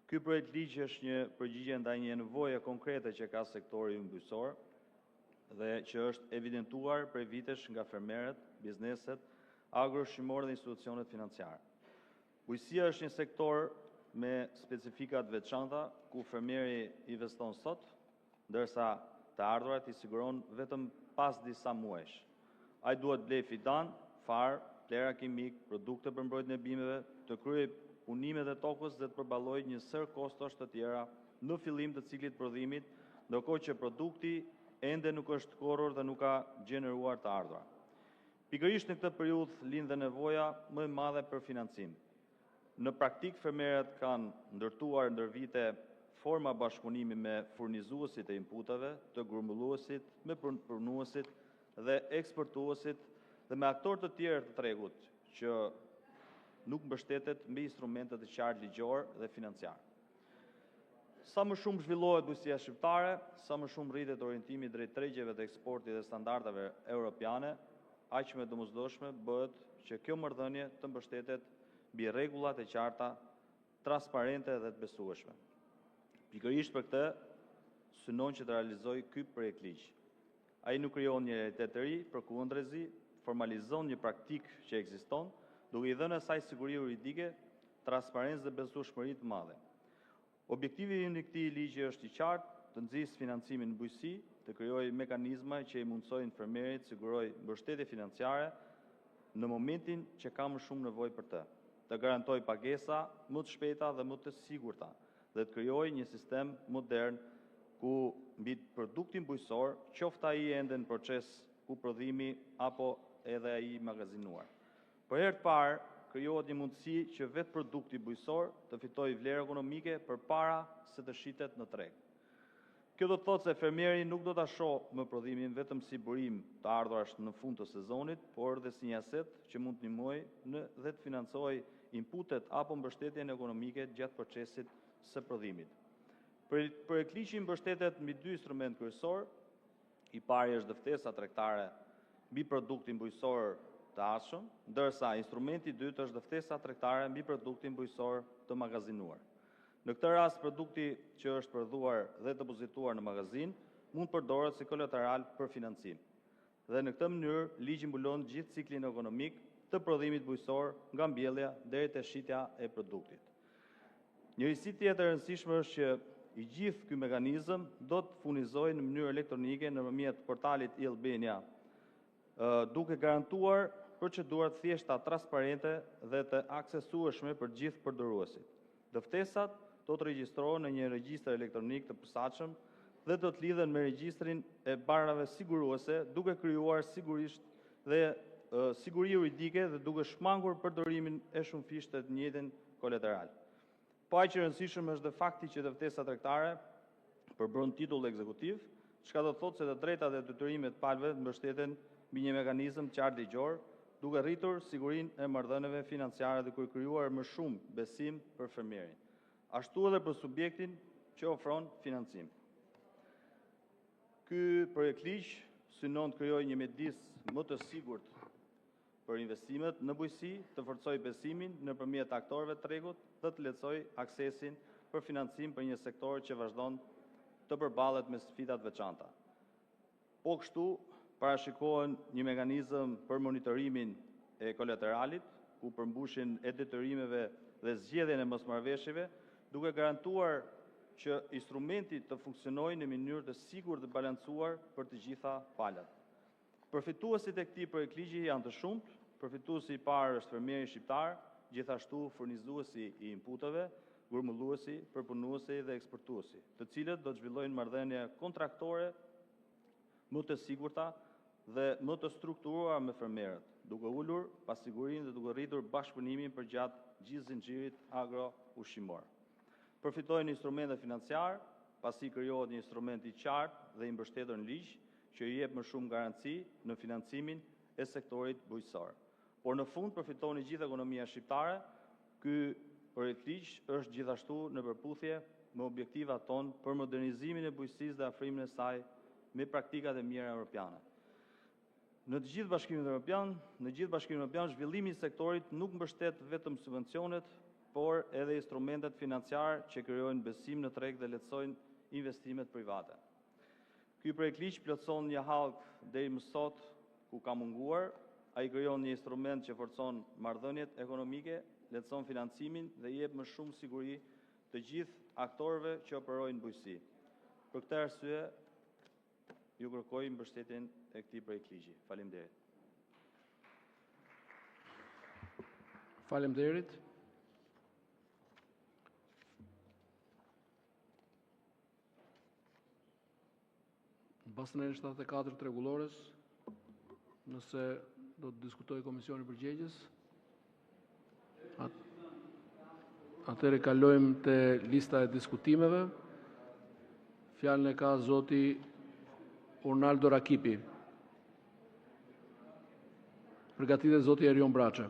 Ky projektligj është një përgjigje ndaj një nevoje konkrete që ka sektori ynë bujqësor dhe që është evidentuar prej vitesh nga fermerët, bizneset agroushqimore dhe institucionet financiare. Bujqësia është një sektor me specifika të veçanta, ku fermeri investon sot, ndërsa të ardhurat i siguron vetëm pas disa muajsh. Ai duhet të blejë fidanë, farë, plehra kimike, produkte për mbrojtjen e bimëve, të kryejë punimet e tokës dhe të përballojë një sërë kostosh të tjera në fillim të ciklit të prodhimit, ndërkohë që produkti ende nuk është korrur dhe nuk ka gjeneruar të ardhura. Pikërisht në këtë periudhë lind dhe nevoja më e madhe për financim. Në praktikë, fermerët kanë ndërtuar ndër vite forma bashkëpunimi me furnizuesit e inputeve, të grumbulluesit, me përpunuesit dhe eksportuesit dhe me aktorë të tjerë të tregut, që nuk mbështeten mbi instrumente të qarta ligjore dhe financiare. Sa më shumë zhvillohet bujqësia shqiptare, sa më shumë rritet orientimi drejt tregjeve të eksportit dhe standardeve europiane, aq më e domosdoshme bëhet që kjo marrëdhënie të mbështetet mbi rregulla të qarta, transparente dhe të besueshme. Pikërisht për këtë synon që të realizojë ky projektligj. Ai nuk krijon një realitet të ri, përkundrazi, formalizon një praktikë që ekziston, duke i dhënë asaj siguri juridike, transparencë dhe besueshmëri të madhe. Objektivi ynë i këtij ligji është i qartë: të nxisë financimin në bujqësi, të krijojë mekanizma që i mundësojnë fermerit të sigurojë mbështetje financiare në momentin që ka më shumë nevojë për të, të garantojë pagesa më të shpejta dhe më të sigurta dhe të krijojë një sistem modern ku mbi produktin bujqësor, qoftë ai ende në proces prodhimi apo edhe ai i magazinuar. Për herë të parë krijohet një mundësi që vetë produkti bujqësor të fitojë vlerë ekonomike përpara se të shitet në treg. Kjo do të thotë se fermeri nuk do ta shohë më prodhimin vetëm si burim të ardhurash në fund të sezonit, por edhe si një aset që mund të ndihmojë në dhe të financojë inputet apo mbështetjen ekonomike gjatë procesit së prodhimit. Projektligji mbështetet mbi dy instrumente kryesore. I pari është dëftesa tregtare mbi produktin bujqësor të ardhshëm, ndërsa instrumenti i dytë është dëftesa tregtare mbi produktin bujqësor të magazinuar. Në këtë rast, produkti që është prodhuar dhe depozituar në magazinë mund të përdoret si kolateral për financim. Dhe në këtë mënyrë ligji mbulon gjithë ciklin ekonomik të prodhimit bujqësor nga mbjellja deri te shitja e produktit. Një risi tjetër e rëndësishme është që i gjithë ky mekanizëm do të furnizojë në mënyrë elektronike nëpërmjet portalit e-Albania, duke garantuar procedura të thjeshta, transparente dhe të aksesueshme për të gjithë përdoruesit. Dëftesat do të regjistrohen në një regjistër elektronik të posaçëm dhe do të lidhen me regjistrin e barrave siguruese, duke krijuar sigurisht dhe siguri juridike dhe duke shmangur përdorimin e shumëfishtë të të njëjtin kolateral. Po aq i rëndësishëm është dhe fakti që dëftesa tregtare përbën titull ekzekutiv, çka do të thotë se të drejtat dhe detyrimet e palëve mbështeten mbi një mekanizëm të qartë ligjor, duke rritur sigurinë e marrëdhënieve financiare dhe duke krijuar më shumë besim për fermerin, ashtu edhe për subjektin që ofron financim. Ky projektligj synon të krijojë një mjedis më të sigurt për investimet në bujqësi, të forcojë besimin nëpërmjet aktorëve të tregut dhe të lehtësojë aksesin për financim për një sektor që vazhdon të përballet me sfida të veçanta. Po kështu, parashikohen një mekanizëm për monitorimin e kolateralit, ku përmbushjen e detyrimeve dhe zgjedhjen e mosmarrëveshjeve, duke garantuar që instrumenti të funksionojë në mënyrë të sigurt dhe balancuar për të gjitha palët. Përfituesit e këtij projektligji janë të shumtë. Përfituesi i parë është fermeri shqiptar, gjithashtu furnizuesi i inputeve, grumbulluesi, përpunuesi dhe eksportuesi, të cilët do të zhvillojnë marrëdhënie kontraktore më të sigurta dhe më të strukturuara me fermerët, duke ulur pasigurinë dhe duke rritur bashkëpunimin përgjatë gjithë zinxhirit agroushqimor. Përfitojnë instrumente financiare, pasi krijohet një instrument i qartë dhe i mbështetur në ligj, që i jep më shumë garanci në financimin e sektorit bujqësor. Por në fund përfiton e gjithë ekonomia shqiptare. Ky projektligj është gjithashtu në përputhje me objektivat tonë për modernizimin e bujqësisë dhe afrimin e saj me praktikat e mira europiane. Në të gjithë Bashkimin Evropian, në gjithë Bashkimin Evropian, zhvillimi i sektorit nuk mbështet vetëm subvencionet, por edhe instrumentet financiare që krijojnë besim në treg dhe lehtësojnë investimet private. Ky projektligj plotëson një hallkë deri më sot ku ka munguar. Ai krijon një instrument që forcon marrëdhëniet ekonomike, lehtëson financimin dhe u jep më shumë siguri të gjithë aktorëve që operojnë në bujqësi. Për këtë arsye, ju kërkoj mbështetjen e këtij projektligji. Faleminderit! Faleminderit! Në bazë të nenit 74 të Rregullores, nëse do të diskutojë komisioni përgjegjës? Atëherë, kalojmë te lista e diskutimeve. Fjalën e ka zoti Ornaldo Rakipi. Të përgatitet zoti Erion Braçe.